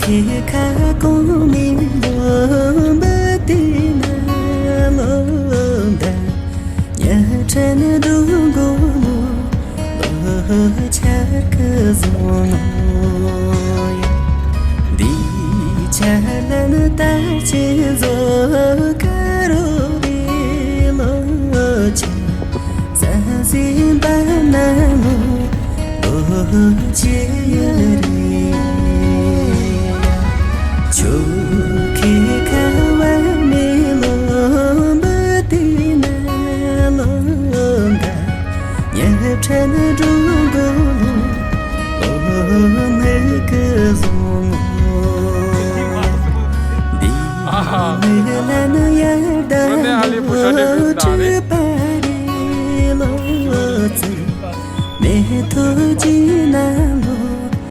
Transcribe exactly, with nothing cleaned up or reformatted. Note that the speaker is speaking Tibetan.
ཁ་གོང་མའི་ལོ་འབུམ་དེ་ན་ལོ་འདི། ཉི་ཁྲི་འགྲོ་འགོ་མོ་ལོ་འཆར་གི་བཟང་ནོ་ཡ། འདི་ཆ་ལ་ནི་ད་ཅི་བཟོ་ག་རོ་དེ་ལོ་ཆ། ས་སྲིན་པ་ན་ལོ་ལོ་ཅི་ཡ་རེད། ཆོ་ཁེ་ཁ་བ་མེ་ལོ་འབུ་དེ་ན་ལོ་འདི། ཉི་ཁྲི་ནི་